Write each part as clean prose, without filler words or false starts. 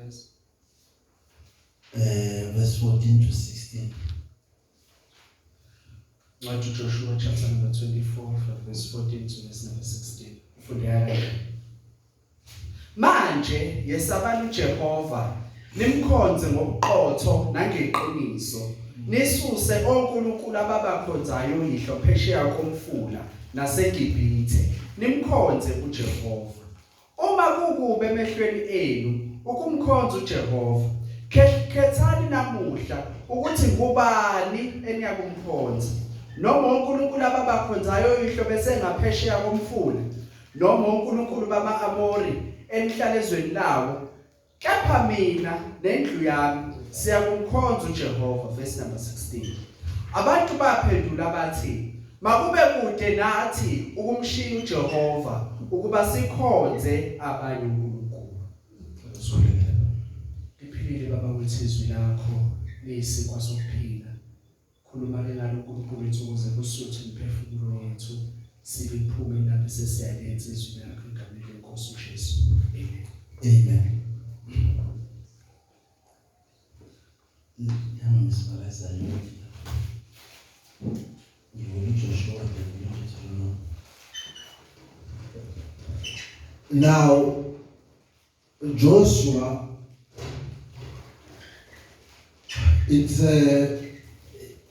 Verse Verse 14 to 16. Ncwadi Joshua chapter number 24 from verse 14 to verse number 16. Ufundeka kanje. Manje yesabani uJehova, nimkhonze ngobuqotho nangeqiniso, nisuse onkulunkulu ababakhonzayo oyihlo phesheya komfula naseGibhithe, nimkhonze uJehova. Uma kukubi emehlweni enu ukumkhonza uJehova, khethani namuhla ukuthi ngubani eniyakumkhonza, noma onkulunkulu ababakhonzayo oyihlo besengaphesheya komfula, noma onkulunkulu bama-Amori enihlala ezweni lawo. Kepha mina nendlu yami siyakumkhonza uJehova. Verse number 16. Abantu baphendula bathi, makube kude nathi ukumshiya uJehova ukuba sikhonze abanye uNkulunkulu. Liphilile Baba wethu izwi lakho, liyisinkwa sokuphila. Khuluma ke ngalo Nkulunkulu wethu ukuze kusuthe imiphefumulo yethu, siliphume lapho sesiyalenza izwi lakho egameni leNkosi uJesu. Amen. Amen. Yangisibalazayo. Ngibona uJoshua, ngibona uDeuteronomy. Now Joshua, it's the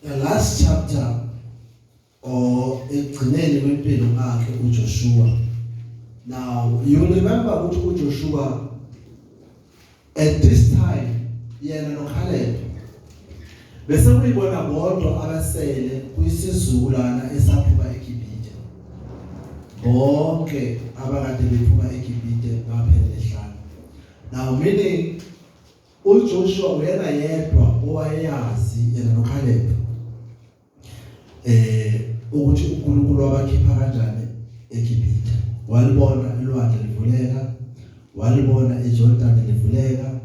last chapter or ekugcineni kwempilo yakhe uJoshua. Now you remember ukuthi uJoshua at this time, yena noCaleb bese kuyibona bodwa abasele kwisizukulwana esaphuma eGibhithe. Bonke abakade bephuma eGibhithe baphele ehlane. Now meaning uJoshua uyena yedwa owayeyazi, yena noCaleb, ukuthi uNkulunkulu wabakhipha kanjani eGibhithe. Walibona ilwandle livuleka, walibona iJordan livuleka,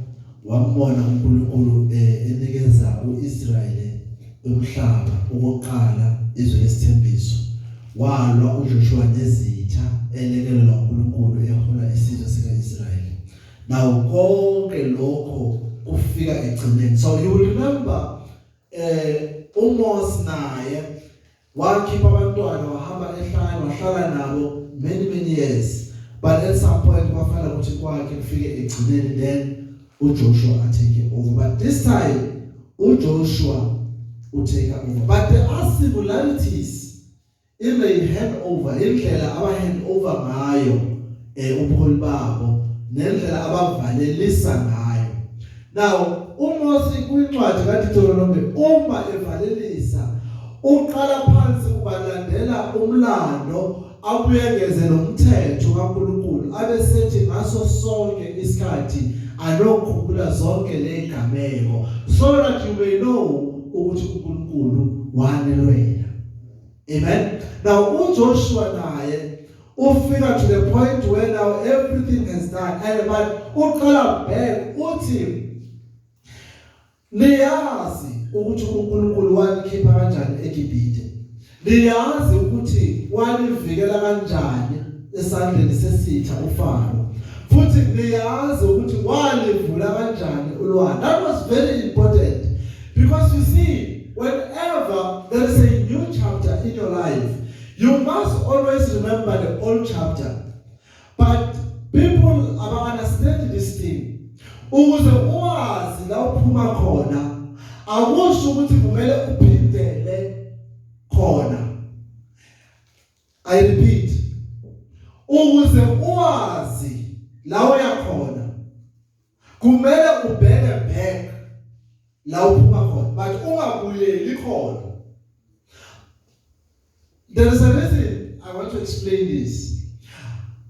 wambona uNkulunkulu enikeza uIsrayeli umhlaba okokuqala, izwe lesithembiso. Walwa uJoshua nezitha, elekelelwa uNkulunkulu, ehola isizwe sikaIsrayeli. Now konke lokho kufika egcineni. So you will remember uMose naye wakhipha abantwana, wahamba ehlane, wahlala nabo many many years, but at some point kwafana ukuthi kwakhe kufike egcineni, then uJoshua atake over. But this time uJoshua utake over, but there are similarities in the hand over, indlela aba hand over ngayo ubuholi babo nendlela abavalelisa ngayo. Now uMose kwincwadi kaDeuteronomy, uma evalelisa, uqala phansi ubalandela umlando, abuyekeze nomthetho kaNkulunkulu, abesethi ngaso sonke isikhathi anokukhumbula zonke lezigameko so that you may know ukuthi uNkulunkulu wanelwela. Amen. Now uJoshua naye ufika to the point where now everything has done and but uqala back, uthi niyazi ukuthi uNkulunkulu wanikhipha kanjani eGibhithe, niyazi ukuthi wanivikela kanjani esandleni sesitha uFaro, futhi niyazi ukuthi walivula kanjani ulwandle. That was very important because you see, whenever there is a new chapter in your life, you must always remember the old chapter. But people aba understand this thing. Ukuze uwazi la uphuma khona akusho ukuthi kumele uphindele khona. I repeat, ukuze uwazi la uya khona kumele ubheke back la uphuma khona, but ungabuyeli khona. There is a reason I want to explain this.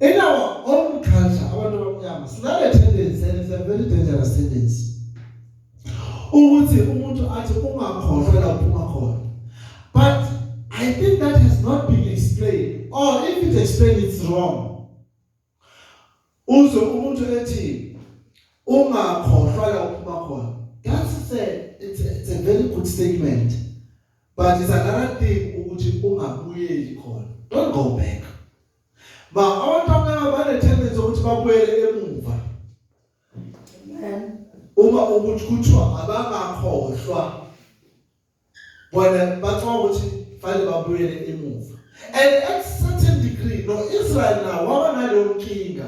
In our own culture, abantu abamnyama sinale tendency, and it's a very dangerous tendency, ukuthi umuntu athi ungakhohlwa la uphuma khona. But I think that has not been explained, or if it's explained, it's wrong. Uzwe umuntu ethi ungakhohlwa la uphuma khona. That's a it's a, it's a very good statement, but it's another thing ukuthi ungabuyeli khona. Don't go back. Ma abantu abamnyama bane tendency ukuthi babuyele emuva. Amen. Uma ukuthi kuthiwa abangakhohlwa, bona bacabanga ukuthi fanele babuyele emuva. And at certain degree no Israel nawo waba naleyo nkinga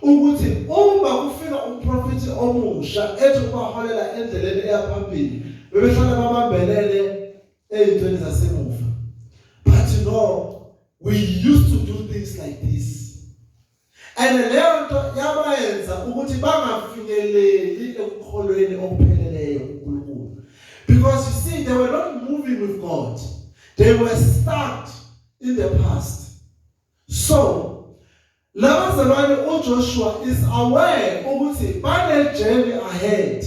ukuthi uma kufika umprofeti omusha ethi ubaholela endleleni eyaphambili, bebehlala babambelele ezintweni zasemuva. But no, we used to do things like this. And leyo nto yabayenza ukuthi bangafinyeleli ekukholweni okupheleleyo kuNkulunkulu, because you see, they were not moving with God, they were stuck in the past. So labazalwane, uJoshua is aware ukuthi bane journey ahead,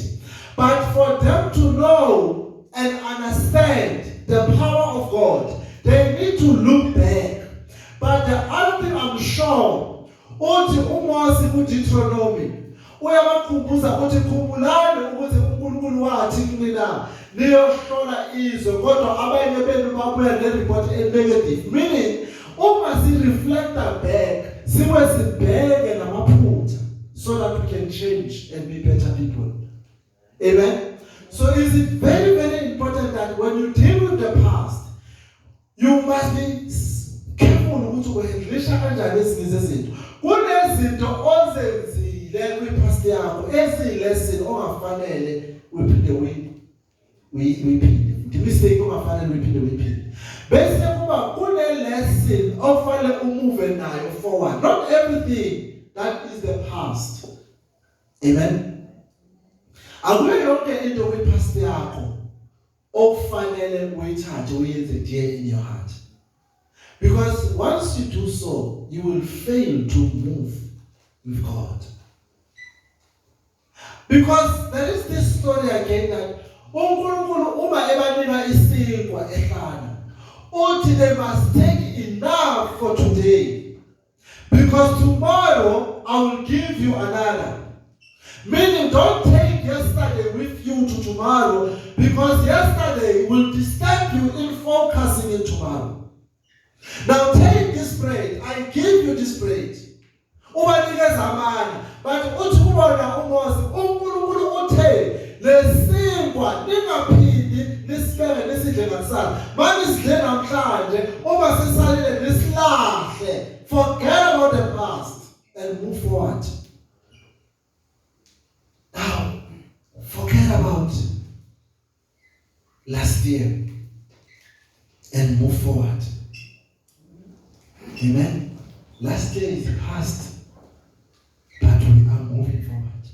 but for them to know and understand the power of God, they need to look back. But the other thing, I'm sure uthi uMose kuDeuteronomy uyabakhumbuza uthi, "Khumbulani ukuthi uNkulunkulu wathi mina niyohlola izwe, kodwa abanye benu babuya ne-report e-negative." Meaning uma si-reflecta back, siwe sibheke namaphutha so that we can change and be better people. Amen. So is it very, very important that when you deal with the past, you must be careful ukuthi uhandlisha kanjani ezinye zezinto. Kunezinto ozenzile kwi-past yakho eziyi-lesson ongafanele uyiphinde uyiphinde futhi, mistake ongafanele uyiphinde uyiphinde, bese kuba kune lesson ofanele u-move nayo forward. Not everything that is the past. Amen. Akuyo yonke into kwi-past yakho okufanele uyithathe uyenze dear in your heart, because once you do so, you will fail to move with God, because there is this story again that uNkulunkulu uma ebanika isinkwa ehlana, uthi they must take enough for today because tomorrow I will give you another. Meaning, don't take yesterday with you to tomorrow, because yesterday will disturb you in focusing in tomorrow. Now take this bread. I give you this bread. Ubanikeza amanye, but uthi kubona uMose, uNkulunkulu uthe lesinkwa ningaphindi nisibeke nisidle ngakusasa. Manje sidle namhlanje, uma sisalile nisilahle. Forget about the past and move forward. Now forget about last year and move forward. Amen. Last year is past, but we are moving forward.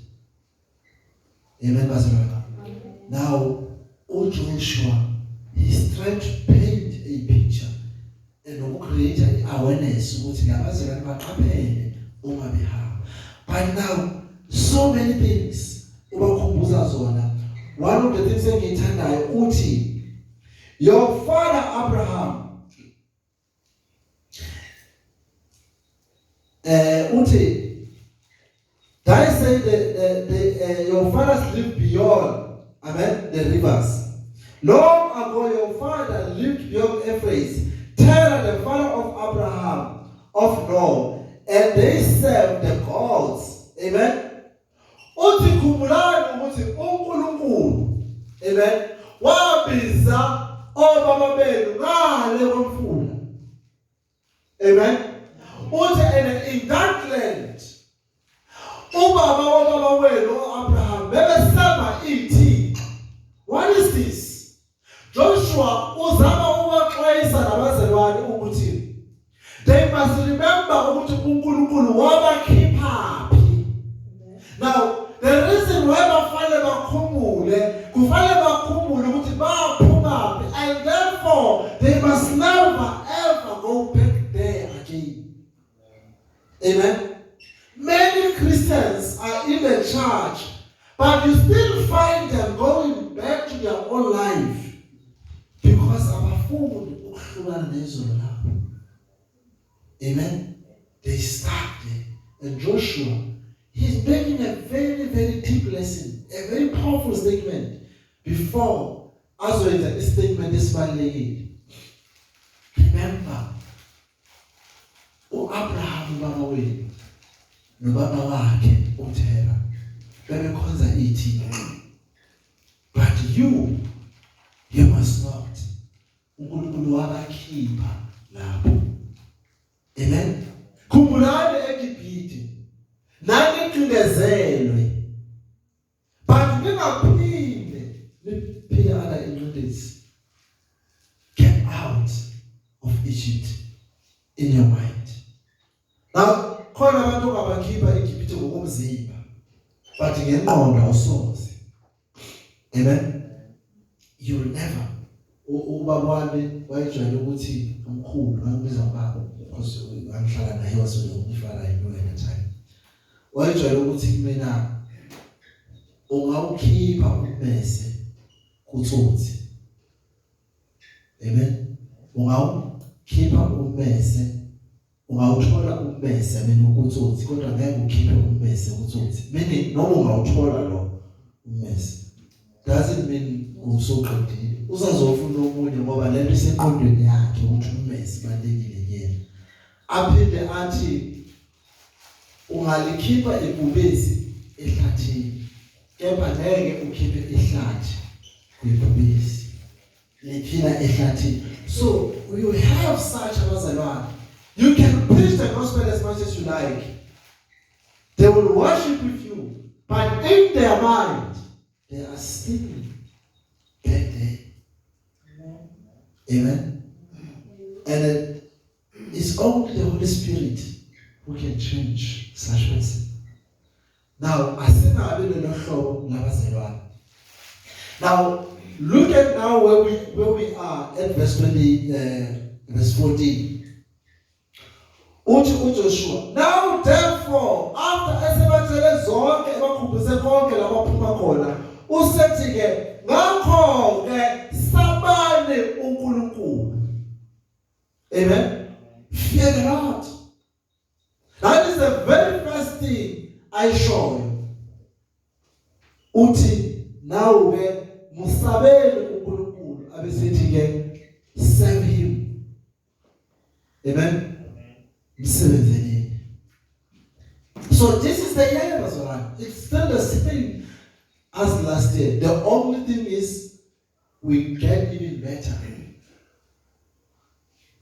Amen, bazalwane. Now uJoshua, he's trying to paint a picture and uku-create awareness ukuthi labazalwane baqaphele uma behamba. But now so many things ubakhumbuza zona. One of the things engiyithandayo uthi, "Your father Abraham," uthi they say the your fathers lived beyond, amen, the rivers. Long ago your father lived beyond Euphrates, Terah the father of Abraham of Nahor, and they served the gods. Amen. Uthi khumbulani ukuthi uNkulunkulu, amen, wabiza obaba benu ngale komfula. Amen. Uthi and in that land ubaba wobaba wenu uAbraham bebesaba ithixo. What is this? Joshua uzama ukubaxwayisa nabazalwane ukuthi they must remember ukuthi uNkulunkulu wabakhipha phi. Now the reason why bafanele bakhumbule, kufanele bakhumbule ukuthi baphuma phi, and therefore they must never ever go back there again. Amen. Many Christians are in the church, but you still find them going back to their own life because abafuni ukuhlukana nezolo labo. Amen. They start there. And Joshua, he's making a very, very deep lesson, a very powerful statement before azoyenza i-statement esibalulekile. Remember uAbraham ubaba wenu nobaba wakhe uThera bebekhonza ithixo. you must not. uNkulunkulu wabakhipha lapho. Amen. Khumbulani eGibhithe nanicindezelwe, but ningaphinde niphile under ingcindezi. Get out of Egypt in your mind. Now khona abantu ongabakhipha eGibhithe ngokomzimba, but ngenqondo awusoze. Amen. You will never. Ubaba wami wayejwayele ukuthi, umkhulu, ngangibiza ubaba because ngangihlala naye, was the only father I knew at the time. Wayejwayele ukuthi kumina, ungawukhipha ummese kutsotsi. Amen. Ungawukhipha ummese, ungawuthola ummese mina ukutsotsi, kodwa ngeke ukhiphe ummese kutsotsi. Meaning noma ungawuthola lo ummese doesn't mean usuqedile, usazofuna omunye, ngoba lento isenqondweni yakhe ukuthi ummese balekile kuyena. Aphinde athi ungalikhipha ibhubesi ehlathini, kepha ngeke ukhiphe ihlathi kwibhubesi, liphila ehlathini. So you have such abazalwane, you can preach the gospel as much as you like, they will worship with you, but in their mind they are still back there. Amen. And it's only the Holy Spirit who can change such person. Now asingabi lelo hlobo labazalwane. Now look at now where we are at verse 20, verse 14. Uthi uJoshua, now therefore, after esebatshele zonke, ebakhumbuze konke labaphuma khona, usethi ke, ngakho ke sabani uNkulunkulu. Amen. Fear the Lord. That is the very first thing ayishoyo. Uthi now ke musabeni uNkulunkulu, abesithi ke serve him. Amen. Msebenzeleni. So this is the year, bazalwane. It's still the same as last year. The only thing is we get even better.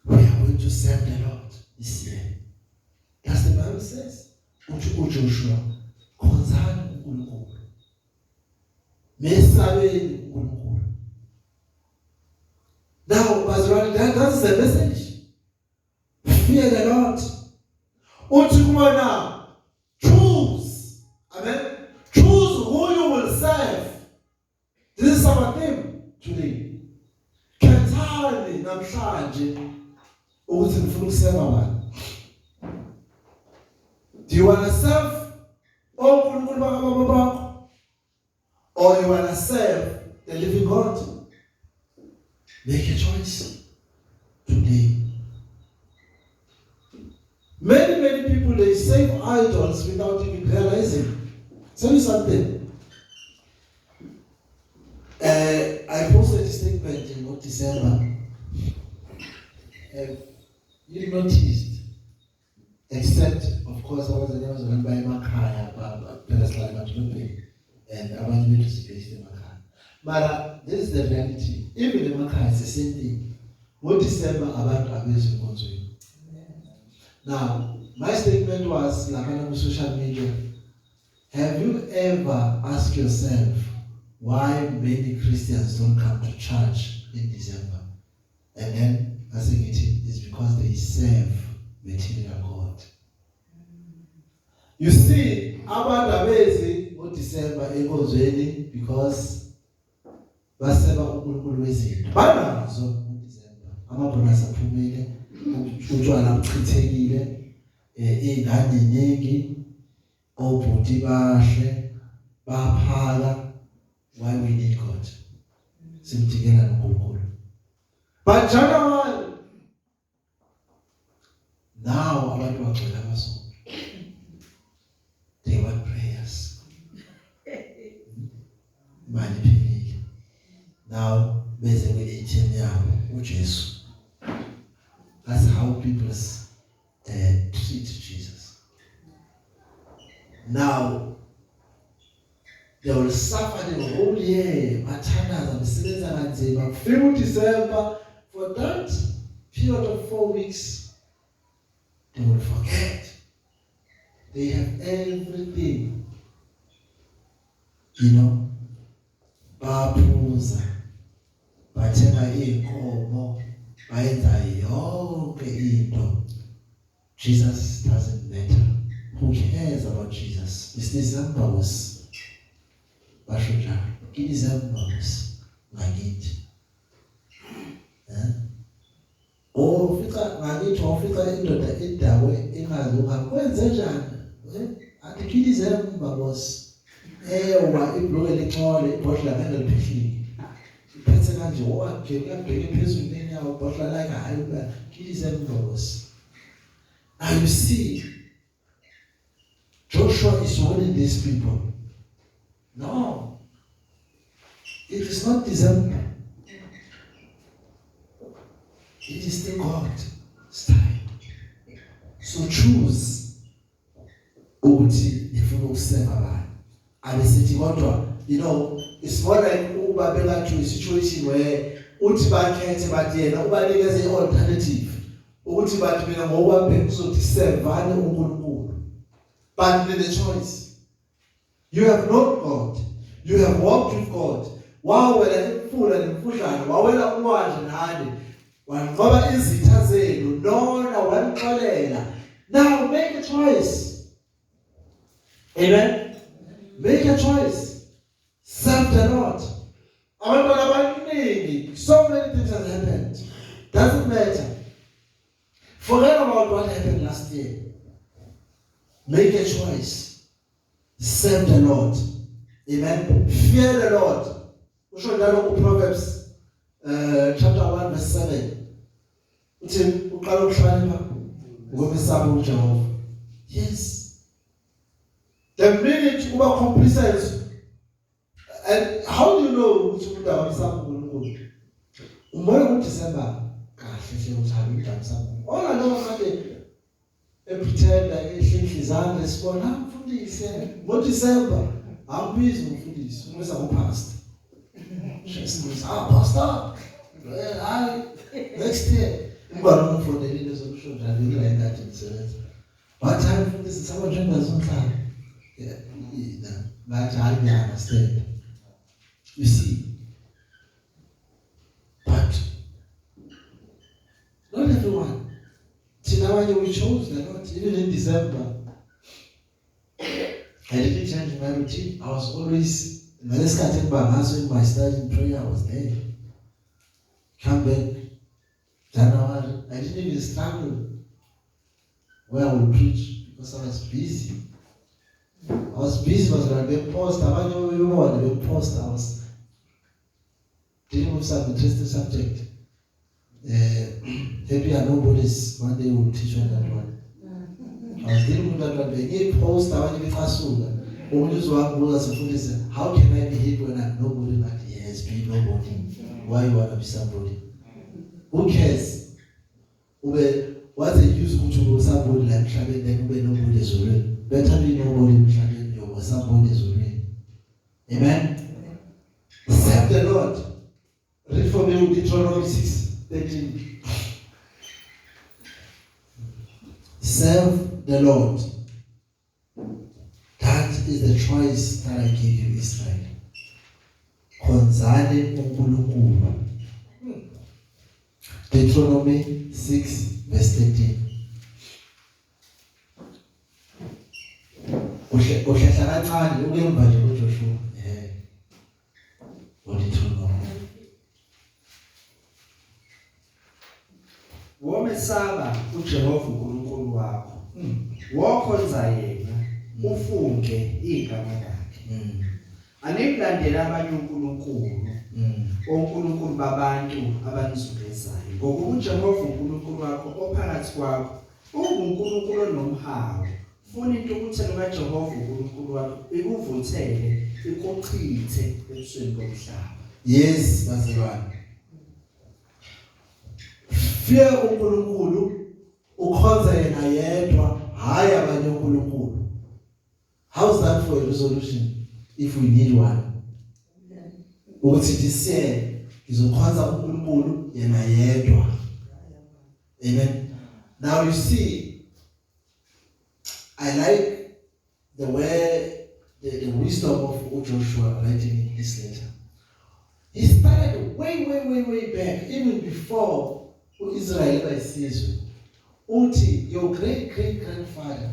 We are going to serve the Lord this year. That's the Bible says. Uthi uJoshua, khonzani uNkulunkulu, mesabeni uNkulunkulu. Now bazalwane, that is the message. Fear the Lord. Uthi kubona, choose. Amen. Choose who you will serve. This is our theme today. Khethani namhlanje ukuthi ngifuna ukuseva bani. Do you want to serve onkulunkulu bakababa bakho, or you want to serve the living God? Make a choice today. Many, many people, they serve idols without even realizing. Tell you something. I posted a statement in December. Have you noticed? Except, of course, abazali abazalwane baye emakhaya, phela sihlala emadolobheni and abanye bethu sibased emakhaya. Mara this is the reality. Even emakhaya it's the same thing. NgoDecember abantu abezwe enkonzweni. Now, my statement was laphana ku social media. Have you ever asked yourself why many Christians don't come to church in December? And then I think it is because they serve material God. You see, abantu abezi ngoDecember enkonzweni because baseba uNkulunkulu wezinto. Banazo ngoDecember. Amabonus aphumile, utshwala buchithekile, izingane iningi, obhuti bahle, baphaka. Why we need God? Simdingela noNkulunkulu. But January now abantu bagcwele amasonto. They want prayers. Imali iphelile. Now beze kwi-ATM yabo uJesu. That's how people treat Jesus. Now They will suffer the whole year, bathandaza, besebenza kanzima. Kufika uDecember, for that period of 4 weeks they will forget they have everything. Baphuza, bathenga inkomo, bayenza yonke into. Jesus doesn't matter. Who cares about Jesus? It's December was, basho njalo, ke December was ngakithi. Ofica ngakithi, ofica indoda idakwe ingazi ukuhamba, kwenze njani? Athi ke December was. Ewa, ibhluke lincole, ibhodlela ngeke liphihlike, iphethe kanje, nje uyabheka phezulu nenyawo, ibhodlela like, hayi, ke December was. Now you see, Joshua is warning these people. No, it is not December. It is still God's time. So choose ukuthi nifuna ukuseva bani. Abesithi kodwa, it's more like ukuba beka to a situation where uthi bakhethe, bathi yena ubanikeze i-alternative ukuthi bathi mina ngokwami kuzothi sevane uNkulunkulu, but with the choice. You have known God, you have walked with God, wawela imfula nemfudlana, wawela ulwandle nani, wanqoba izitha zenu, nona wanixolela. Now make a choice. Amen. Make a choice. Serve the Lord. Abantwana abaningi, so many things have happened. Doesn't matter. Forget about what happened last year. Make a choice. Serve the Lord. Amen. Fear the Lord. Usho njalo uProverbs chapter 1 verse 7. Uthi uqala ukuhlakanipha ngokwesaba uJehova. Yes. The minute uba complacent, and how do you know ukuthi umuntu akamsaba uNkulunkulu? Umbona ngoDecember kahle hle ukuthi hayi, umuntu akamsaba. All along kade epretenda, ehlenhla izandla, sibona mfundisi. NgoDecember ambizi umfundisi, umbiza ngopastor. Just, "Ah, pastor." Hayi, next year umngane umfonelile, ezokusho njalo ila engathi ngisebenza. Wathi, "Hayi mfundisi, sabo njengoba zomhlaba." Yeah, ngathi, "Hayi, ngiya understand." You see, but not everyone. Thina abanye, we chose the Lord. Even in December I didn't change my routine. I was always, ngalesikhathi engiba ngaso in my study and prayer, I was there. Come back January, I didn't even struggle where I would preach because I was busy. I was busy, was like bepost, abanye bebona bepost. I was dealing with some interesting subject. Happy are nobodies, one day we'll teach on that one. I was dealing with that one. Bengiyipost, abanye becasuka. Omunye uzwangibuza, "Sifundise, how can I be happy when I'm nobody?" Like, yes, be nobody. Why you want to be somebody? Who cares? Ube, what's the use ukuthi ube somebody la emhlabeni, then ube nobody ezulwini? Better be nobody emhlabeni, you somebody ezulwini. Amen. Serve the Lord. Read for me Deuteronomy 6:13. Serve the Lord. That is the choice that I give you, Israel. Khonzani uNkulunkulu. Deuteronomy 6 verse 13. Uhle uhlehla kancane ukemva nje kuJoshua. Deuteronomy. Womesaba uJehova uNkulunkulu wakho. Wokhonza yena, ufunge igama lakhe. Anikulandela abanye onkulunkulu, onkulunkulu babantu abanizungezayo, ngokuba uJehova uNkulunkulu wakho ophakathi kwakho unguNkulunkulu onomhawu, funa intukuthelo kaJehova uNkulunkulu wakho ikuvuthele, ikuchithe ebusweni bomhlaba. Yes, bazalwane. Fear uNkulunkulu, ukhonze yena yedwa, hayi abanye onkulunkulu. How's that for a resolution? if we need one, ukuthi this year ngizokhonza uNkulunkulu yena yedwa. Amen. Now you see, I like the way the wisdom of Joshua writing this letter. He started way, way, way, way back, even before uIsrael bayisizwe. Uthi your great great grandfather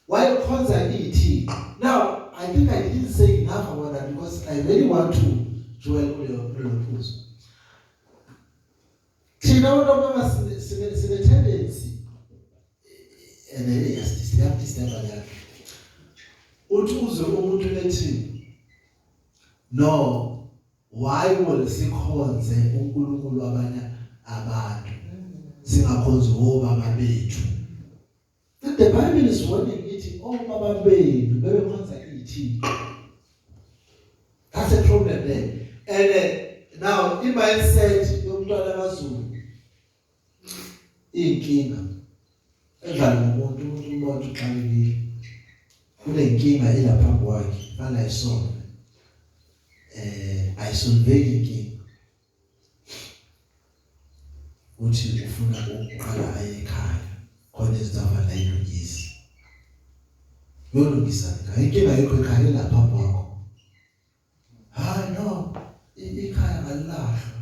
wayekhonza ithi. Now I think I didn't say enough about that because I really want to join kuleyo phuzu. Thina abantu abamnyama sine tendency and yes, siyadisturb leyo. Uthi uzwe umuntu ethi, "No, why will sikhonze uNkulunkulu abanye abantu, singakhonzi obaba bethu?" Then the Bible is warning, ithi obaba bethu bebekhonza ithixo. That's a problem there. And now i-mindset yomntwana kaZulu, inkinga edlala ngomuntu, umuntu ubona uxakekile, kunenkinga elapha kwakhe, fanele ayisolve, ayisolveki inkinga, uthi ufuna ukuqala aye ekhaya khona izinto afanele ayilungise. Yolungisa ekhaya, inkinga yikho ekhaya elapha kwakho. Hayi no, ikhaya alilahlwa.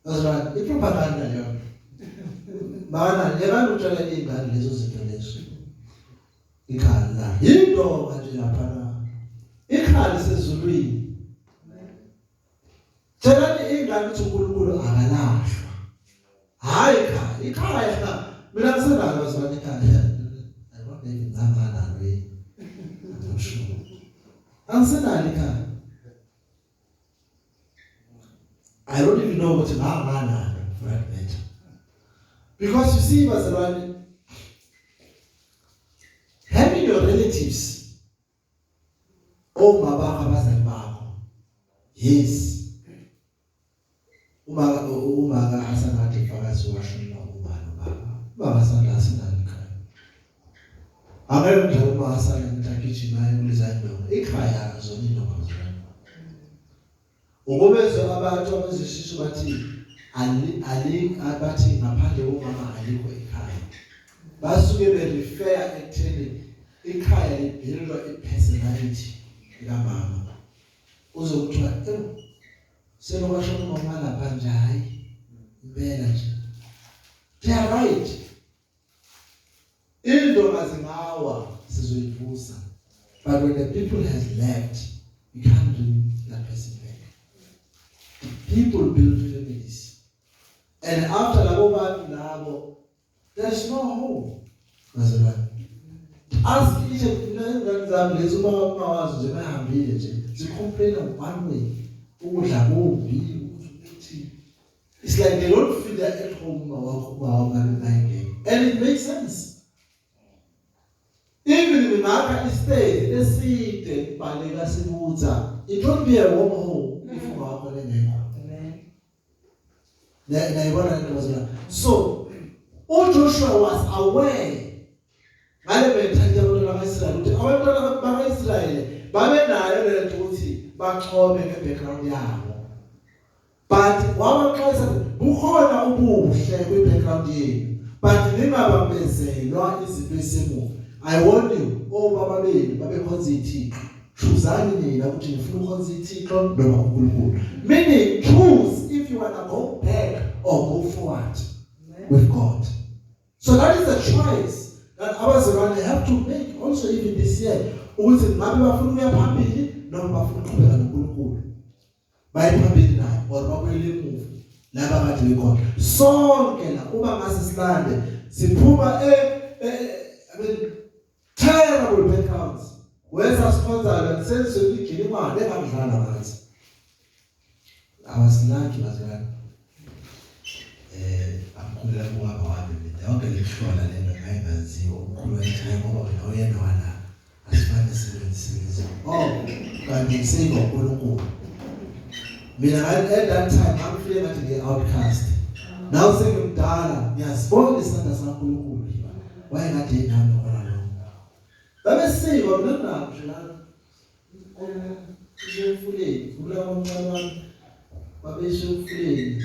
Bazalwane, ipropaganda leyo bana yekani utshela iy'ngane lezo zinto lezo. Ikhaya la yindonga nje laphana, ikhaya lisezulwini. Tshelani iy'ngane ukuthi uNkulunkulu akalahlwa, hayi ikhaya. Ikhaya mina ngisenalo, bazalwane, ikhaya. I wonder if nganganalo yini. I'm not sure. Angisenalo ikhaya. I don't even know ukuthi nganganalo for that matter, because you see, bazalwane, having your relatives, oma bakho, abazali bakho, yes, uma ka asangathi mfakazi washona uma nobaba, baba sanda asinalo ikhaya. Angeke ngidlale uma asana ngithi agijima aye kuleza indonga. Ikhaya zona indonga, bazalwane. Ukubezwe abantu abazishisho bathi ali ali abathi ngaphandle komama alikho ekhaya, basuke berefer ekutheni ikhaya libuildwa ipersonality kamama. Uzokuthiwa ewu, selokwashona umama lapha nje. Hayi, impela nje they are right. Indonga zingawa, sizoyivusa, but when the people has left, you can't bring that person back. People build families, and after labo bantu labo, there is no home, bazalwane. Ask each and mina, ingane zami lezi, uma ungawazi nje, bayahambile nje, zicomplain one way, ukudla kubi, ukuthi it's like they don't feel they're at home uma wakho, uma wakho bayingena, and it makes sense. Even ngakha istage eside baleka sibutha, it won't be a warm home if ungakho lengekho. Amen. Nayibona lento, bazalwane. So uJoshua was aware ngale mentality yabantwana bakaIsrael, ukuthi abantwana bakaIsrael babenayo le nto ukuthi bachome ngebackground yabo, but wabaxwayisa ukuthi bukhona ubuhle kwi-background yenu, but ningabambezelwa izinto ezisemuva. I warn you, obaba benu babekhonza ithixo. Choosani nina ukuthi nifuna ukukhonza ithixo noma uNkulunkulu, meaning choose if you wanna go back or go forward with God. So that is a choice that abazalwane have to make also even this year, ukuthi ngabe bafuna ukuya phambili noma bafuna ukuqhubeka noNkulunkulu, baye phambili naye or babuyele emuva laba kade bekhona. Sonke la, uma ngase silande, siphuma e, I mean, terrible backgrounds. Wesa sikhonza senze imigilingwane engamdlala ngathi. I was lucky, bazalwane. Angikhulela kubaba wami mina, yonke le hlola lena ngayingaziwa. Umkhulu wayethi, "Hayi, ngoba wena uyena wala, asifane sibenzise." Oh, kanti ngisave uNkulunkulu. Mina at that time ngangifile ngathi ngiyi-outcast. Now sengimdala, ngiyasibona isandla saNkulunkulu, wayekade nami all along. Babesikwa mina nami nje lana. Emfuleni kula omncane wami babeshe emfuleni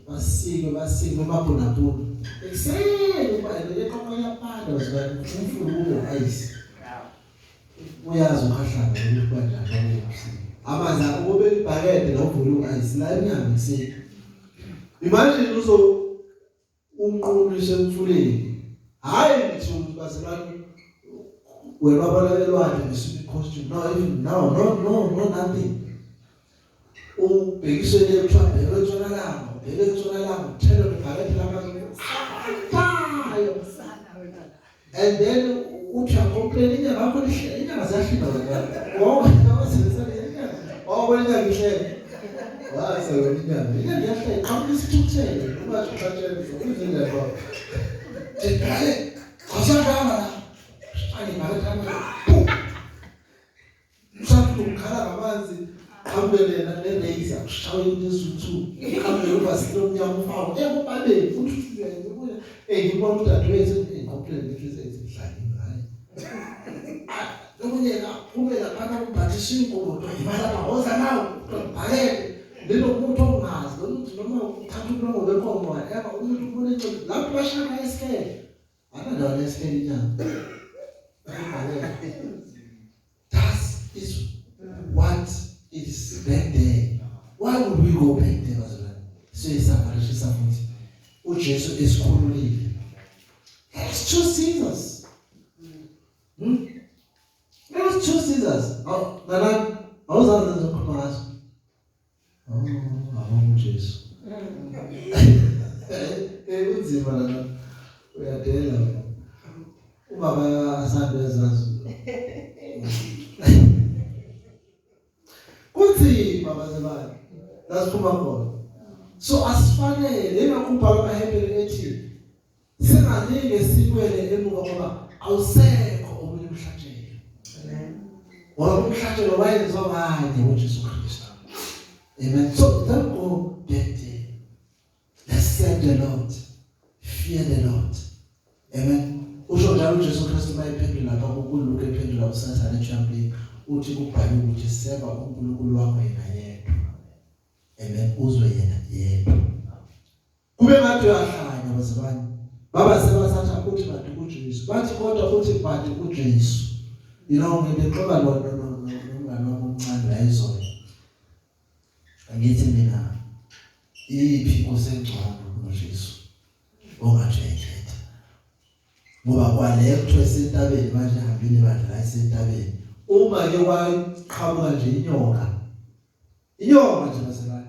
basike basike emabhonabhona ekuseni uba leqoqo yapanda bazibani umfula ube ice uyazi ukhahlamba ukuthi kanjani kwakubusuku amanzi akube ibhakede la uvula u-ice la emnyango ekuseni. Imagine uzo unqunyiswe emfuleni. Hayi ngithi ukuthi bazalwane wena wabalabelwandle nge-swimming costume, no, even no, no, no, no, nothing. Ubhekiswe le kuthiwa bheke entshonalanga, ubheke entshonalanga, uthele ngebhakede lamanzi and then uthi uyacomplain inyanga yakho lihle, inyanga ziyahlinda wena wonke abasebenzisana inyanga wawubona inyanga ihlele wase wena inyanga inyanga iyahleka qhamuka isithukuthele ungathi uxatshele uzindlela baba jidale qhashangana la angibhakede lamanzi mhlawumbe ukhala ngamanzi qhamuke lena ne-razor kushawe into ezuthu qhamuke uvasile omnyama ufake ekubabeni futhi uyayibuya ngibona udadewethu ngicomplain ngithi ezidlaliwe hayi omunye aphume laphana umphathiswa ingubo kuthiwa yiba lapha woza nawo kuthiwa bhakede lelo muntu ongazi lo muntu noma uthatha ubulongo benkomo whatever umuntu ubona into lapho bashaya esikhele anandawo lesikhele inyama. That is what is back there. Why would we go back there bazalwane? Siyoyisafarishisa futhi uJesu esikhululile. Let's choose Jesus. Let's choose Jesus. Awu nalani awuzazi ngizokhuluma ngazo. Oh, awonga uJesu. Kunzima lana. Uyadela wena. Ubaba asande ezazi. Kunzima bazalwane. La siphuma khona. So asifanele ingakho umbhalo kaHebheru ethi singalinge sikwele emuva ngoba awusekho omunye umhlatshelo. Amen. Ngoba umhlatshelo wayenziwa kanye uJesu Kristu. Amen. So don't go back there. Let's serve the Lord. Fear the Lord. Amen. Usho njalo uJesu Kristu mayephendula lapha kuLuke ephendula uSathane ejabuleni uthi kubhaliwe ukuthi seva uNkulunkulu wakho yena yedwa. Amen. Uzwe yena yedwa. Kube ngathi uyahlanya bazalwane. Baba sebathatha uthi bantu kuJesu. Bathi kodwa uthi bantu kuJesu. You know ngibexoxa lo no no nomngane wami omncane la izolo. Angithi mina iphi inkosi engcono kunoJesu ongathi uyayikhetha. Ngoba kwale kuthiwa isentabeni manje hambile bandla la isentabeni. Uma ke kwaqhamuka nje inyoka. Inyoka nje bazalwane.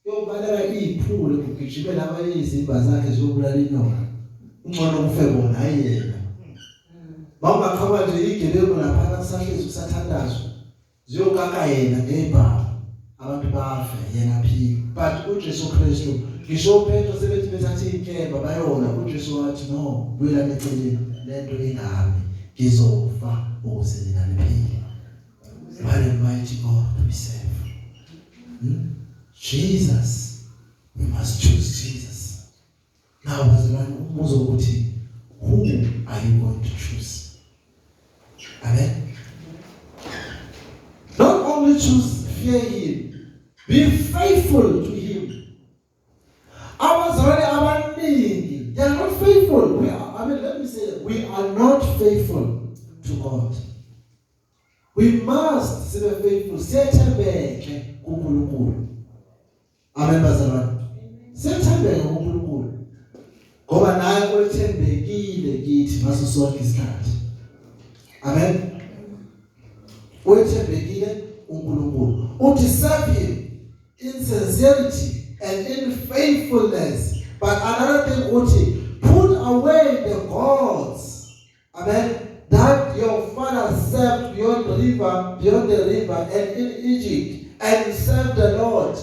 Yobaleka iphule kugijimela abanye izimba zakhe ziyobulala inyoka. Ungcono kufe bona hayi yena. Mawungaqhamuka nje igebengu lapha kusahlezi kusathandazwa ziyokaka yena ngebhamu abantu bafe yena aphile. But uJesu Kristu ngisho uPetro sebethi bethatha inkemba bayona uJesu wathi no buyelani eceleni lento ingami ngizofa ukuze nina niphile. What a mighty God we serve. Jesus, we must choose Jesus. Now bazalwane umbuzo ukuthi who are you going to choose? Amen. Not only choose fear him, be faithful to him. Abazalwane abaningi they are not faithful. We are, I mean let me say that we are not faithful to God. We must sibe faithful, siyethembeke kuNkulunkulu. Amen bazalwane. Siyethembeke kuNkulunkulu. Ngoba naye wethembekile kithi ngaso sonke isikhathi. Amen. Wethembekile uNkulunkulu. Uthi serve him in sincerity and in faithfulness. But another thing uthi put away the gods. Amen. That your father served beyond the river and in Egypt, and serve the Lord.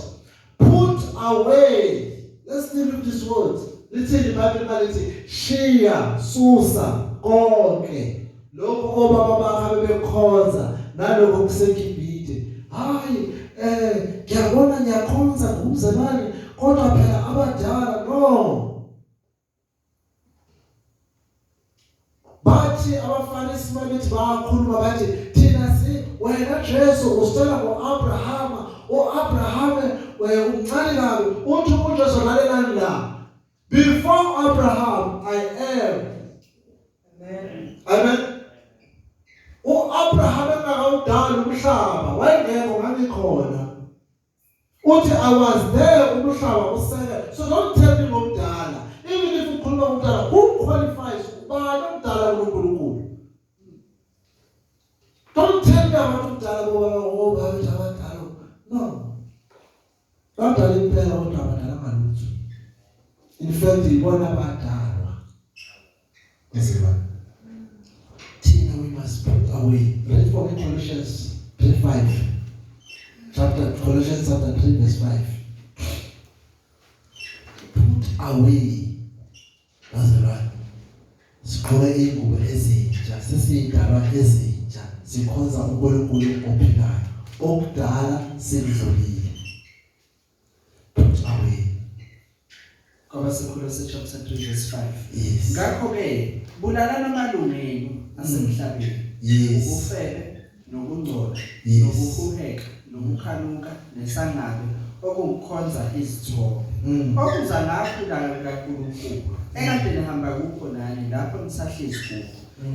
Put away. Let's deal with these words. Lithini iBhayibheli malithi shiya susa konke lokho obaba bakho bebekhonza nalokho kuseGibhithe. Hayi ngiyabona ngiyakhonza ngumzalwane kodwa phela abadala no. Bathi abaFarisi babethi bakhuluma bathi thina si wena Jesu usitshela ngoAbrahama, uAbraham umncane kabi. Uthi uJesu, lalelani la, before Abraham I am. Amen. Amen. uAbraham engakawudali umhlaba wayengekho, ngangikhona. Uthi I was there umhlaba usele. So don't tell me ngomdala. Even if ukhuluma ngomdala, who qualifies? Ubani omdala kuNkulunkulu? Don't tell me abantu omdala ngoba bethu abadala. No, badala impela, kodwa abadala ngalutho. In fact, ibona abadalwa. Bazalwane, thina we must put away. Read for me Colossians 3:5, chapter Colossians chapter 3 verse 5. Put away, bazalwane. Sigqoke ingubo ezintsha, sesiyidalwa ezintsha, sikhonza uNkulunkulu ophilayo. Okudala sekudlulile. Put away. KwabaseKolose chapter 3 verse 5. Yes. Ngakho ke bulalani amalungu enu asemhlabeni. Ubufebe, nokungcola, nokuhuheka, nokukhanuka, nesangabe, okungukhonza izithombe. Okuza ngakho ulaka lukaNkulunkulu ekade nihamba kukho nani lapho nisahlezi kukho.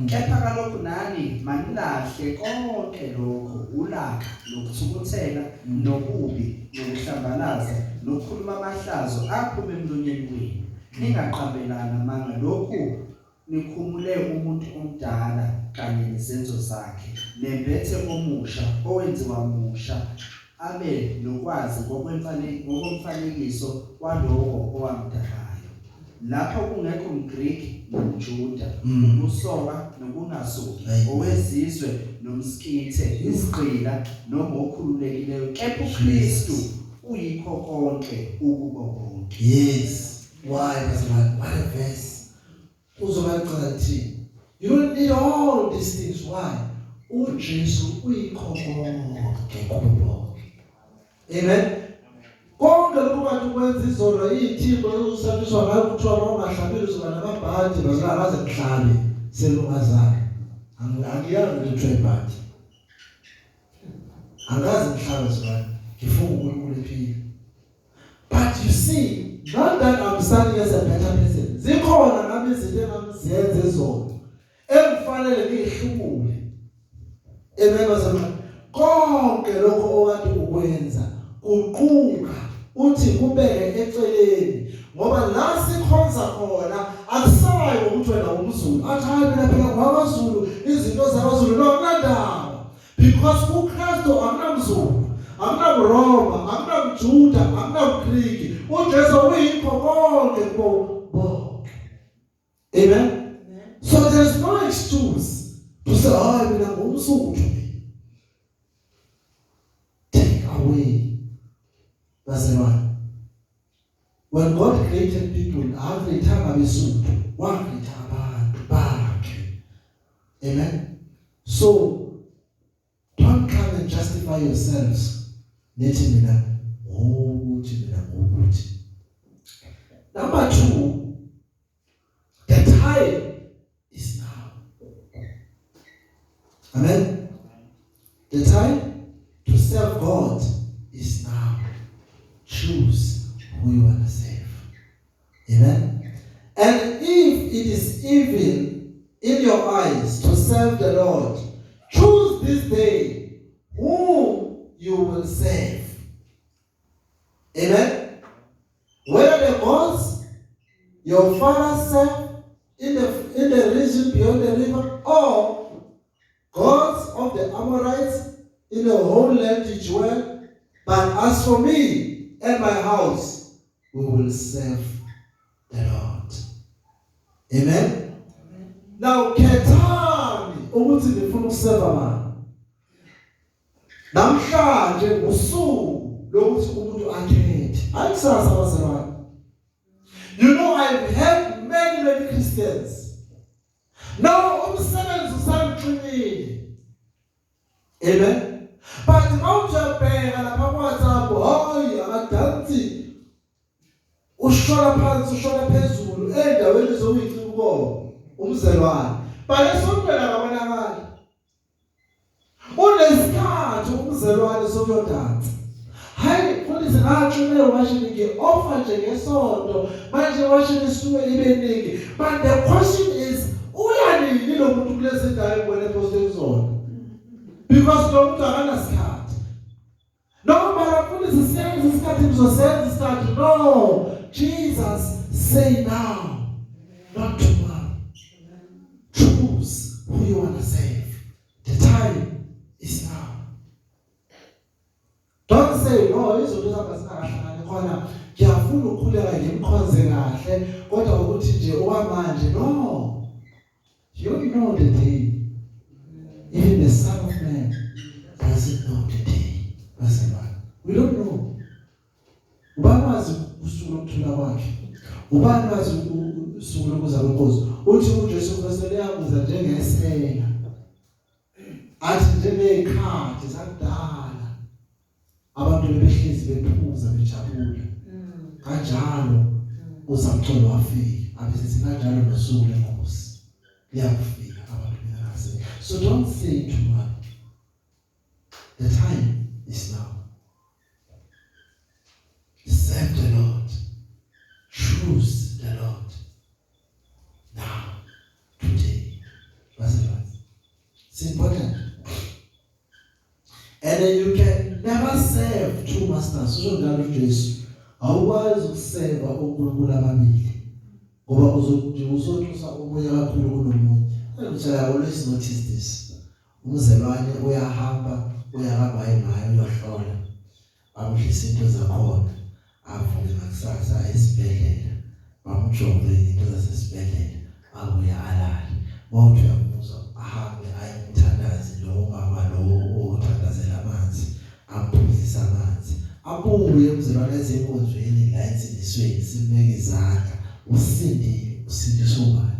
Kepha kalokhu nani manilahle konke lokho: ulaka, nokuthukuthela, nobubi, nokuhlambalaza, nokukhuluma amahlazo aphuma emlonyeni wenu. Ningaqambelani amanga, lokhu nikhumule umuntu omdala kanye nezenzo zakhe, nembethe omusha owenziwa musha abe nokwazi ngokomfanekiso walowo owamdalayo, lapho kungekho mGriki nomJuda, ukusoka nokungasoki, owezizwe nomSkithe, isigqila noma okhululekileyo, kepha uKristu uyikho konke ukubo bonke. Yes. Why, bazalwane? What a verse. Uzoba licala lithini? You don't need all these things. Why? UJesu uyikho konke kubo bonke. Amen. Konke lokhu kade ukwenza izolo, iy'thimbo ezosabiswa ngayo, kuthiwa uma ungahlabile uzoba namabhadi. Bazalwane, akaze ngihlabe selungazana. Angiyazi ukuthi kuthiwa ibhadi. Angaze ngihlabe, bazalwane. Ngifunga uNkulunkulu ephila. But you see, not that I'm standing as a better person. Zikhona nami izinto engamzenze zona engifanele ngihlubule. Amen, bazalwane. Konke lokho okade ukwenza, kuquka uthi kubeke eceleni, ngoba la sikhonza khona akusayi ukuthi wena umZulu, athi hayi, mina phela ngwakwaZulu, izinto zakwaZulu. No, akunandaba, because kuKristu akunamZulu, akunamRoma, akunamJuda, akunamGriki. UJesu uyikho konke kubo bonke. Amen. So there is no excuse to say, hayi, mina ngumSuthu. Take away, bazalwane. When God created people, akacreatanga abeSuthu, wacreate abantu bakhe. Amen. So don't come and justify yourselves, nithi mina ngokuthi, mina ngokuthi. Number 2, the time is now. Amen. The time to serve God is now. Choose who you want to serve. Amen. And if it is evil in your eyes to serve the Lord, choose this day whom you will serve. Amen. Whether the gods your father served in the region beyond the river, or gods of the Amorites in the whole land you dwell. But as for me and my house, we will serve the Lord. Amen. Now khethani ukuthi nifuna ukuseva bani. Namhlanje usuku lokuthi umuntu akhethe. Ayikusasa, bazalwane. I've heard many, many Christians. Now umsebenzi usangixinile. Amen. But mawujabheka lapha ku WhatsApp, hayi, akadansi. Ushona phansi, ushona phezulu endaweni zokuyicika umzelwane. But esontweni akabonakali. Unesikhathi umzelwane sokuyodansa. Hayi mfundisi, ngathi washini ngi-offer nje ngesonto, manje washini isuke ibe ningi. But the question is, uya nini lo muntu kulezi ndawo engibone eposte kuzona? Because lo muntu akanasikhathi. Noma mfundisi, siyenza isikhathi, ngizosenza isikhathi. No, Jesus say now, not tomorrow. Choose who you want to save. The time is now. Don't say, "No, izinto zami zingakahlangani khona, ngiyafuna ukukhuleka ngimkhonze kahle, kodwa ukuthi nje okwamanje." No, you don't know the day. Even the Son of Man doesn't know the day. Bazalwane, we don't know. Ubani wazi usuku lokuthula kwakhe? Ubani wazi usuku lokuza kwenkosi? Uthi uJesu Kristu liyakuza njengesela, athi njengezikhathi zakudala abantu bebehlezi bephuza bejabula, kanjalo uzamcolo wafika, abesithi kanjalo nosuku lenkosi liyakufika abantu bengakazi. So don't say tomorrow. The time is now. Serve the Lord. Choose the Lord now, today. Bazalwane, it's important. And then you can never serve two masters. Usho njalo uJesu, awukwazi ukuseva onkulunkulu ababili, ngoba uzotusa omunye kakhulu kunomunye. Ngitshela, I always notice this. Umzelwane uyahamba, uya kaMayi Mayi, uyohlola, bamdlisa into zakhona, avuke ngakusasa esibhedlela, bamjove into zasesibhedlela, abuye alale. Mawuthi uyamuzwa, ahambe aye kumthandazi lo mama lo othandazela amanzi, amphuzise amanzi, abuye umzelwane ezinkonzweni la ensindisweni, simbeke izandla, usindile. Usindiswe ubani?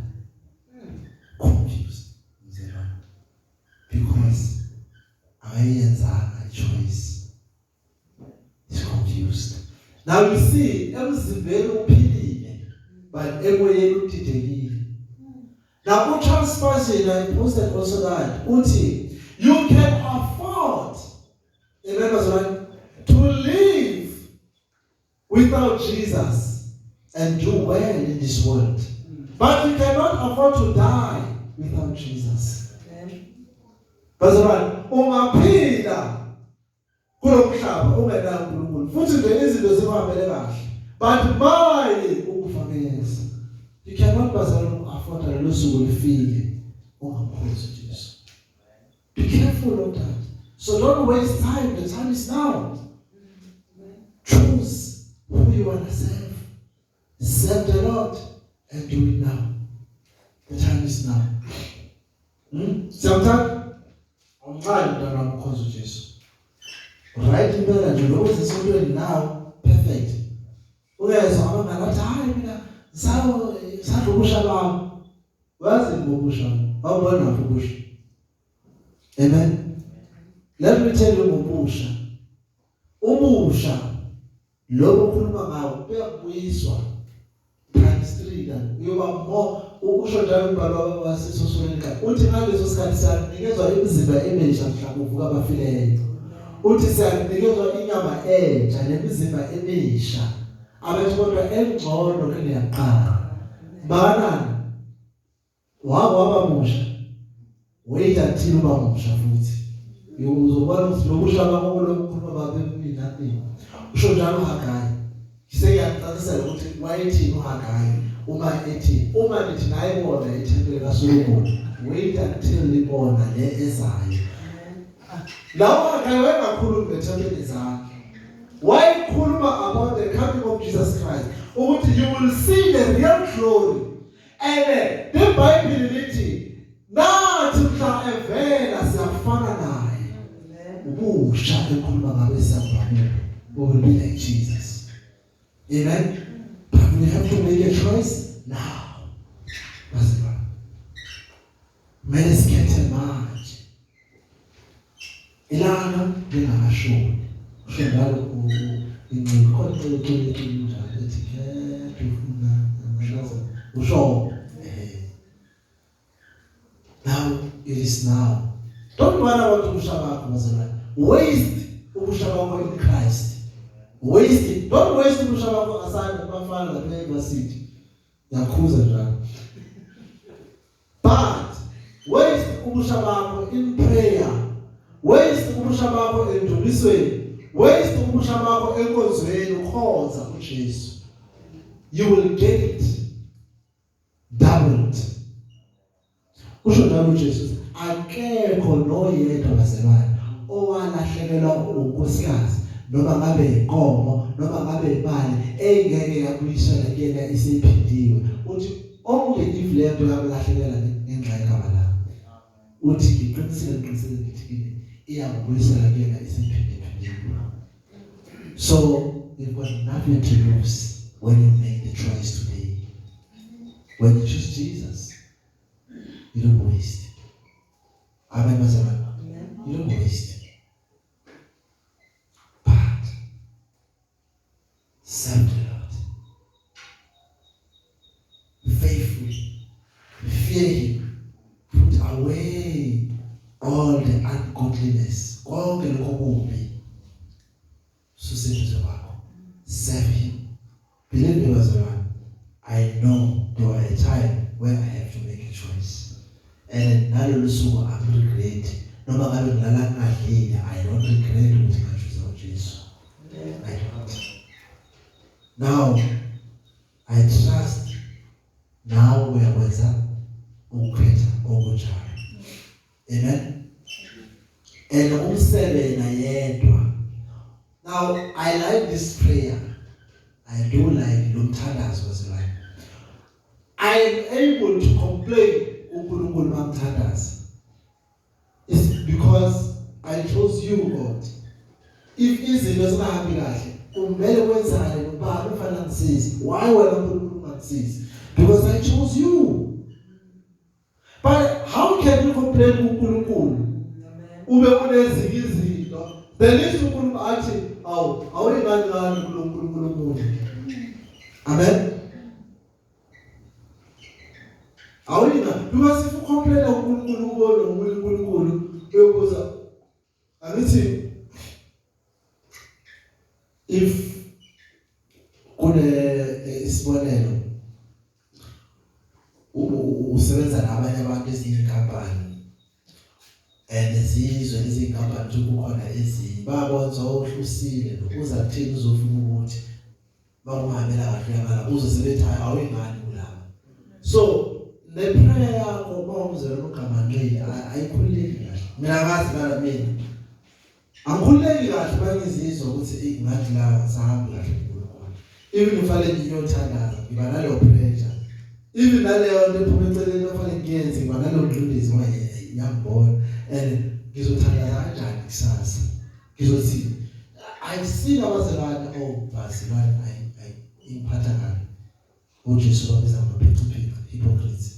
Confused umzelwane, because akayenzanga i-choice. He's confused. Now you see, emzimbeni uphilile, but emoyeni udidekile. Now uCharles Spurgeon, I posted also that, uthi you can afford, amen bazalwane, to live without Jesus and do well in this world, but you cannot afford to die without Jesus. Bazalwane, ungaphila kulomhlaba ungenayo uNkulunkulu futhi nje izinto zikuhambele kahle, but maye ukufa kuyeza. You cannot, bazalwane, afford lelo suku lifike ungamkhozi uJesu. Be careful of that. So don't waste time. The time is now. Choose who you want to serve. Serve the Lord and do it now. The time is now. Siyamthanda awumqali mntwana wami ukhonza uJesu, right? Impela nje lokho sesontweni now, perfect. Uyezwa abangani bathi, "Hayi, mina sawo sadla ubusha bami." Wazi ngobusha awubona napho ubusha. Amen. Let me tell you ngobusha. Ubusha lokho okhuluma ngawo kuyabuyiswa times 3 dan uyoba more. Ukusho njalo umbhalo waseThesalonika, uthi ngaleso sikhathi siyanikezwa imizimba emisha mhla kuvuka abafileyo. Uthi siyanikezwa inyama entsha nemizimba emisha, abethi kodwa engcono kuneyaqala. Banani waba musha? Wait until uba musha futhi uzobona ukuthi lobusha bakho lokukhuluma babe nothing. Usho njalo uHagayi. Sengiyaqalisela ukuthi wayethini uHagayi uma ethi, uma nithi nayibona ithempeli kaSolomon, wait until libona le ezayo. Lawo Hagayi wayengakhulumi ngethempeli zakhe, wayekhuluma about the coming of Jesus Christ, ukuthi you will see the real glory. And the Bible lithi nathi mhla evela siyafana naye. Ubusha ekhuluma ngabe siyabona, we will be like Jesus. Amen. But we have to make a choice now. Bazalwane, kumele sikhethe manje ilanga lingakashoni. Usho njalo inceku khona, inceku njalo ethi khetha ufuna usho. It's now. Don't worry about ubusha bakho, bazalwane. Waste ubusha bakho in Christ. Waste it. Don't waste ubusha bakho aside bafana lapha e-university. Ngiyakhuza njalo. But waste ubusha bakho in prayer. Waste ubusha bakho endumisweni. Waste ubusha bakho enkonzweni, ukhonza uJesu. You will get it doubled. Usho njalo uJesu, akekho noyedwa, bazalwane, owalahlekelwa unkosikazi noma ngabe inkomo noma ngabe imali engeke yabuyiselwa kuyena isiphindiwe. Uthi only if le nto yamlahlekela ngenxa yegama lami. Uthi, ngiqinisile, ngiqinisile ngithi kini, iyakubuyisela kuyena isiphindephindiwe. So you've got nothing to lose when you make the choice today. When you choose Jesus, you don't waste. Amen, bazalwane. Amen. You don't waste, but serve the Lord faithfully, fear him, put away all the ungodliness, konke lokho kubi susenduze kwakho. Serve him. Believe me, bazalwane, I know there were a time where I have to make a choice, and nalolu suku angi-regret. Noma ngabe ngilala ngingadlile, I don't regret ukuthi nga-choose uJesu. I don't. Now I trust nawe uyakwenza ukukhetha okunjalo. Amen. And umsebe yena yedwa. Now I like this prayer. I do like lo mthandazo, bazalwane. I am able to complain uNkulunkulu mamthandaza. It's because I chose you, God. If izinto zingahambi kahle, kumele kwenzane nobani ufanele ngisize? Why wena uNkulunkulu ungangisizi? Because I chose you. But how can you complain kuNkulunkulu Amen. ube unezinye izinto? The least uNkulunkulu athi, awu, awuyingani ngani kuloNkulunkulu umuntu? Amen. Awuyinga, because if u-complain uNkulunkulu, ubone uNkulunkulu uyokuza. Angithi if kune isibonelo, usebenza nabanye abantu, ezinye inkampani, and zizwe lezi inkampani ukuthi kukhona ezinye babonza ohlusile nokuza kuthini, uzofuna ukuthi bakuhambela kahle ngala, uze sebethi, "Hayi, awuyingani kulaba." So le prayer yakho uma umzelo ugamanxile ayikhululeki kahle. Mina ngazi bala, mina angikhululeki kahle bangizizwa ukuthi eh, ngathi la sahambi kahle kuNkulunkulu. Even ufanele ngiyothandaza, ngiba naleyo pressure, even naleyo nto ephuma eceleni ofanele ngiyenze, ngiba naleyo ngcindezi ngoba iyangibona. And ngizothandaza kanjani kusasa? Ngizothi I've seen abazalwane, oh bazalwane, ayi, ingiphatha kabi. uJesu babiza ngamaphiciphici, hypocrites.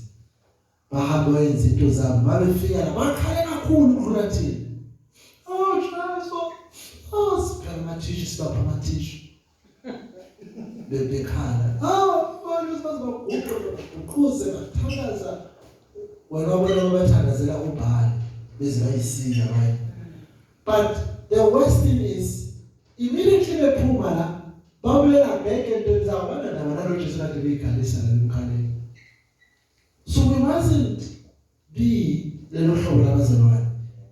Bahamba bayenza into zabo, babefika la bakhale kakhulu ukudlula thina. Oh Jesu, oh, siphela amathishu, sibapha amathishu, bebekhala. Oh manje bazobaguqa, baguquze, bathandaza. Wena wabona bathandazela uBhali beze bayisika abanye. But the worst thing is, immediately bephuma la, babuyela back entweni zabo, banandaba nalo Jesu kade beyikhalisa la emkhaleni. So we mustn't be lelo hlobo labazalwane.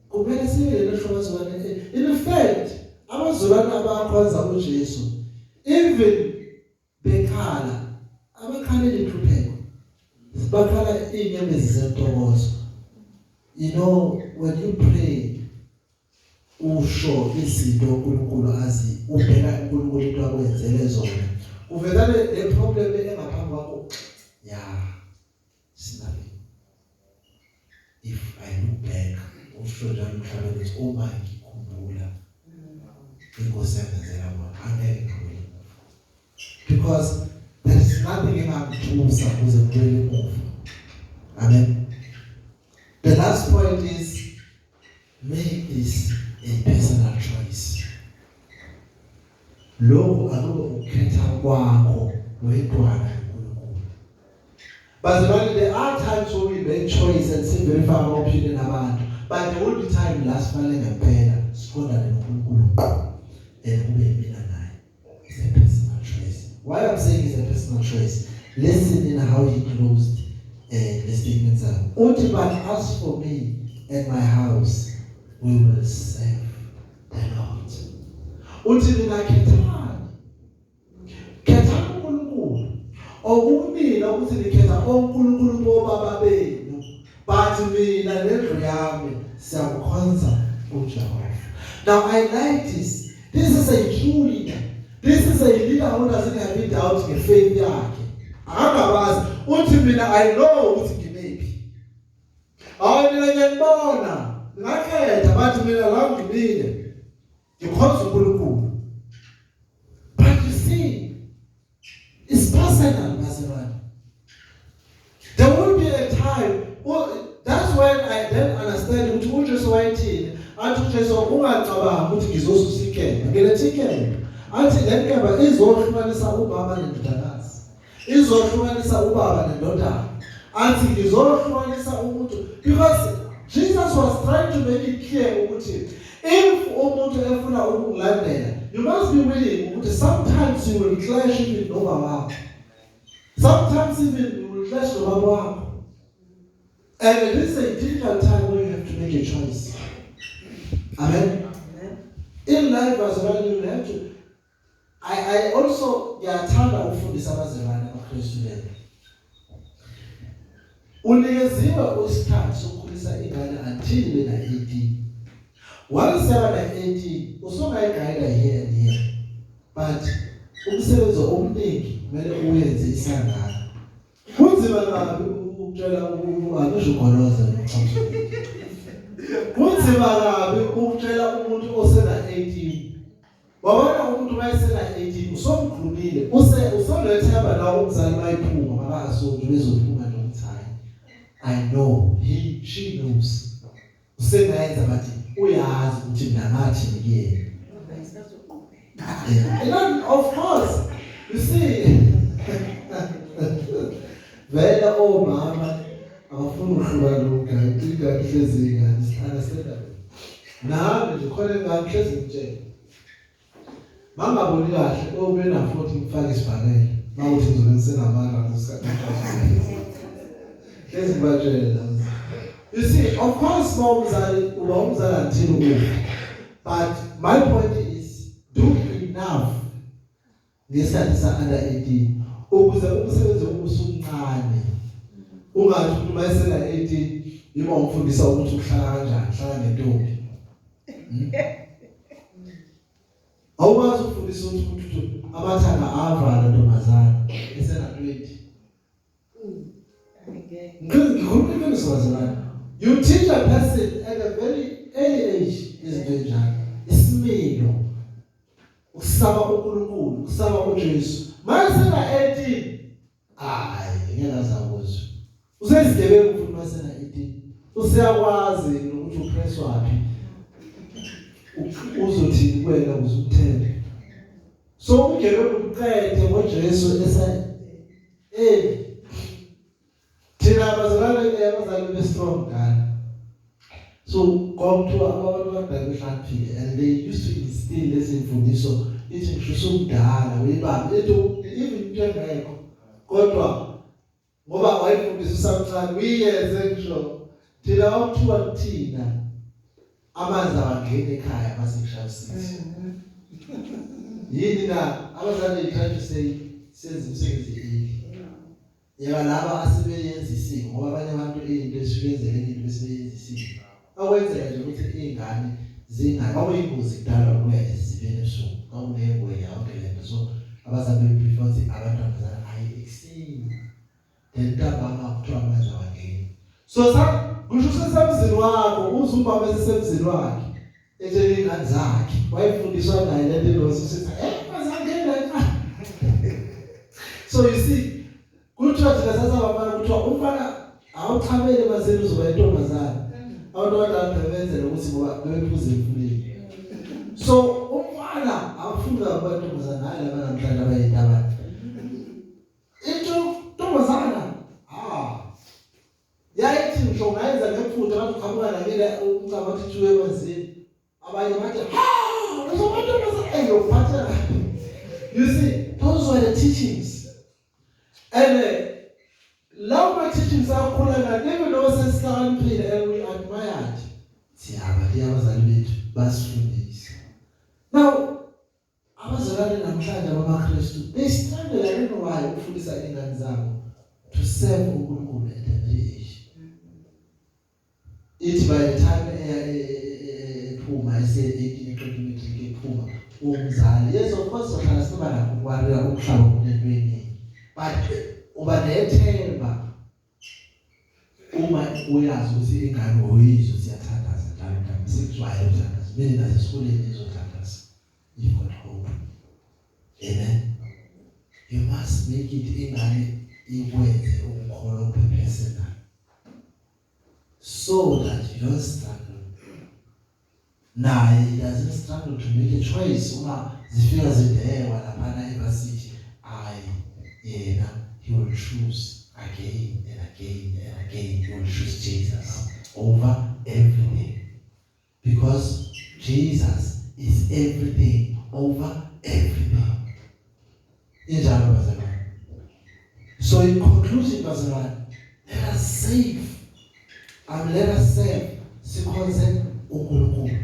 Kumele sibe lelo hlobo bazalwane. In fact, abazalwane abakhonza uJesu, even bekhala, abakhalela inhlupheko, bakhala inyembezi zentokozo. You know, when you pray, usho izinto uNkulunkulu azi, ubheka uNkulunkulu into akwenzele zona, uvela le problem engaphambi kwakho. Yeah, it's nothing if I look back. Usho njalo umhlabeni uthi, uma ngikhumbula inkosi yangenzela kona, angeke ngibuyele emuva, because there is nothing engangithusa ukuze ngibuyele emuva. Amen. The last point is, make this a personal choice. Lokhu akube ukukhetha kwakho wedwana noNkulunkulu. Bazalwane, there are times when we make choice and si-verify ama-opinion abantu. But there will be time la sifanele ngempela siqondane noNkulunkulu ngqo and kube mina naye. It's a personal choice. Why I'm saying it's a personal choice, listen in how he closed the statements up. Uthi, but as for me and my house, we will serve the Lord. Uthi mina khethani, khethani uNkulunkulu okumina ukuthi nikhetha onkulunkulu bobaba benu, but mina nendlu yami siyakukhonza uJehova. Now I like this. This is a true leader. This is a leader who doesn't have any doubt ngefaith yakhe. Akangabazi, uthi mina I know ukuthi ngimephi. Hayi, mina ngiyanibona, ngakhetha, bathi mina la ngimile ngikhonza uNkulunkulu. But you see, it's personal, bazalwane. There will be a time, well, that's when I then understand ukuthi uJesu wayethini. Athi uJesu, ungacabangi ukuthi ngizosusa inkemba, ngilethe inkemba. Athi le nkemba izohlukanisa umama nendodakazi, izohlukanisa ubaba nendodana. Athi ngizohlukanisa umuntu, because Jesus was trying to make it clear ukuthi if umuntu efuna ukungilandela, you must be willing ukuthi sometimes you will clash even nobaba wakho, sometimes even you will clash nobaba wakho, and it is a difficult time when you have to make a choice. Amen. Amen. In life as well, you have to. I also ngiyathanda ukufundisa abazalwane abaKristu lelo. Unikeziwe isikhathi sokukhulisa ingane until ibe na 18. Once yaba na 18, usungayiguide here and here. But umsebenzi omningi kumele uyenze isangana. Kunzima kabi ukutshela, angisho ugoloze. Kunzima kabi ukutshela umuntu osena 18. Wabona umuntu mayesena 18, usomkhulumile, usolethemba la umzali mayiphuma makasonto bezophuma nje ukuthi hayi, I know he, she knows. Usengayenza, bathi uyazi ukuthi mina ngathi kuyena. Yeah. And then, of course, you see, vele omama abafuni ukuhluka lokho, ingane ihlezi ingane, understandable. Nami nje khona ingane hlezi ngitshela. Mangaboni kahle obe na 40 ngifake isibhakela. Mawuthi ngizobe ngisenamandla ngesikhathi. Hlezi ngibatshela. You see, of course mawumzali uba umzali until ufa. But my point is, do enough ngesikhathi sa under 18 ukuze umsebenzi usumncane. Ungathi umuntu mayesena 18 yima umfundisa ukuthi uhlala kanjani, hlala nentombi. Awukwazi ukufundisa ukuthi umuntu abathanga avala ntombazana esena 20. Angeke. Ngikhuluma iqiniso, bazalwane. You teach a person at a very early age izinto enjalo. Isimilo. Ukusaba uNkulunkulu, ukusaba uJesu. Mayesena 18, hayi, ngeke azakuzwa. Usezigebengu futhi mayesena 18. Useyakwazi nokuthi upress waphi. Uzothini kuwena ukuze umthembe. So ubugebengu buqede ngoJesu esa thina abazalwane, abazali be strong dala. So kwakuthiwa abantu abadala behlakaniphile and they used to instill lezi mfundiso, ithi ngisho usumdala uyibambe ethi even into engekho, kodwa ngoba wayifundisa usamncane uyiyenze. Ngisho thina kwakuthiwa kuthina amanzi awangeni ekhaya mase kushaya 6. Yini na abazali they try to say senze umsebenzi early. Yeka laba asebeyenza isiko, ngoba abanye abantu into esuke yenzeke into bese beyenza isiko. Akwenzeka nje ukuthi izingane zingayi, kwakuyingozi kudala ukuya ezibeni ebusuku, kwakunengwenya yonke lento. So abazali beprefer ukuthi abantwana zana ayi ekuseni, then ntambama kuthiwa amanzi awangeni. So sa kusho usesemzini wakho, uze ubaba esesemzini wakhe etshela iy'ngane zakhe wayefundiswa naye lento enosi, sithi mazangena ekhaya. So you see, kuthiwa thina sasabafana, kuthiwa umfana awuchamele maseni uzoba intombazane. Abantu abadala bebenzela ukuthi ngoba bebephuza emfuleni, so umfana awufuni kakhulu intombazane. Hayi, laba namhlanje abayintabane into ntombazana, ah, yayithi ngisho ungayenza ngephutha ngathi uqhamuka nakile. Ucabanga ukuthi thuke emanzini, abanye bathi ha, uzomantombazane eyophathela. You see, those were the teachings, and lawo ma-teachings akhula nathi even though sesihlakaniphile and we admired, siyaba abazali bethu basifundisa. Now abazalwane namhlanje abamaKristu, they struggle, I don't know why, ukufundisa izingane zabo to serve uNkulunkulu at an early age. Ithi by the time ephuma ese 18, eqeda imatric, ephuma umzali, yes, of course sohlala siba nakho ukwarira, umhlaba kunento eningi, but uba nethemba uma uyazi ukuthi ingane uyizwe siyathandaza njalo njalo, sikujwayele ukuthandaza, mina nasesikoleni izothandaza. You've got hope. Amen. You must make it ingane ikwenze ukukholwa kube personal so that you don't struggle. Naye he doesn't struggle to make a choice uma zifika zidekwa laphana ebasithi ayi, yena he will choose again and again and again. He will choose Jesus over everything because Jesus is everything over everything. Injalo bazalwane. So in conclusion, bazalwane, let us save let us serve, sikhonze uNkulunkulu,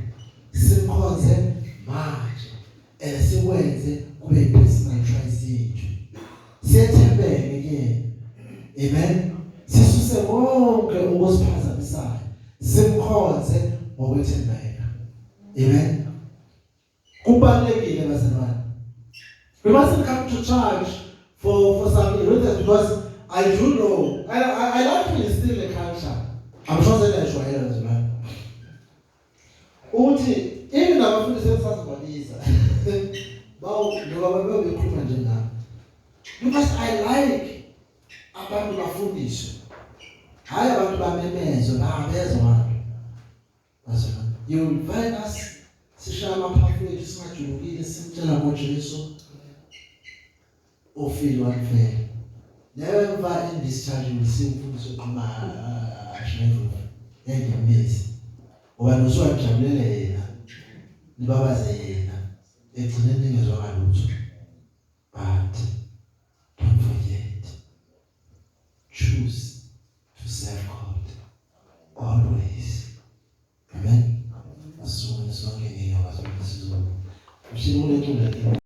simkhonze manje and sikwenze kube personal choice yethu, siyethembeke kuyena. Amen. Sisuse konke okusiphazamisayo, simkhonze ngokwethembeka. Amen. Kubalulekile bazalwane. We mustn't come to church for some reasons, because I do know I like to instill the culture. I'm sure seniyajwayela bazalwane uthi even abafundisi engisazibabiza bawo njengoba bebekhuluma nje nami, because I like abantu bafundiswe, hayi abantu bamemezwe, babezwa abantu. Bazalwane, you will find us sishaya amaphaphu ethu singajulukile, simtshela ngoJesu ofile wafela. Never in this church you will see umfundisi oqhuma ashinevuva engimbizi, ngoba nosuwajabulele yena, nibabaze yena, egcineni ningezwa ngalutho. But don't forget, choose to serve God always. Amen. Asisukume sonke ngenyawo, sizolo mshini kulecula.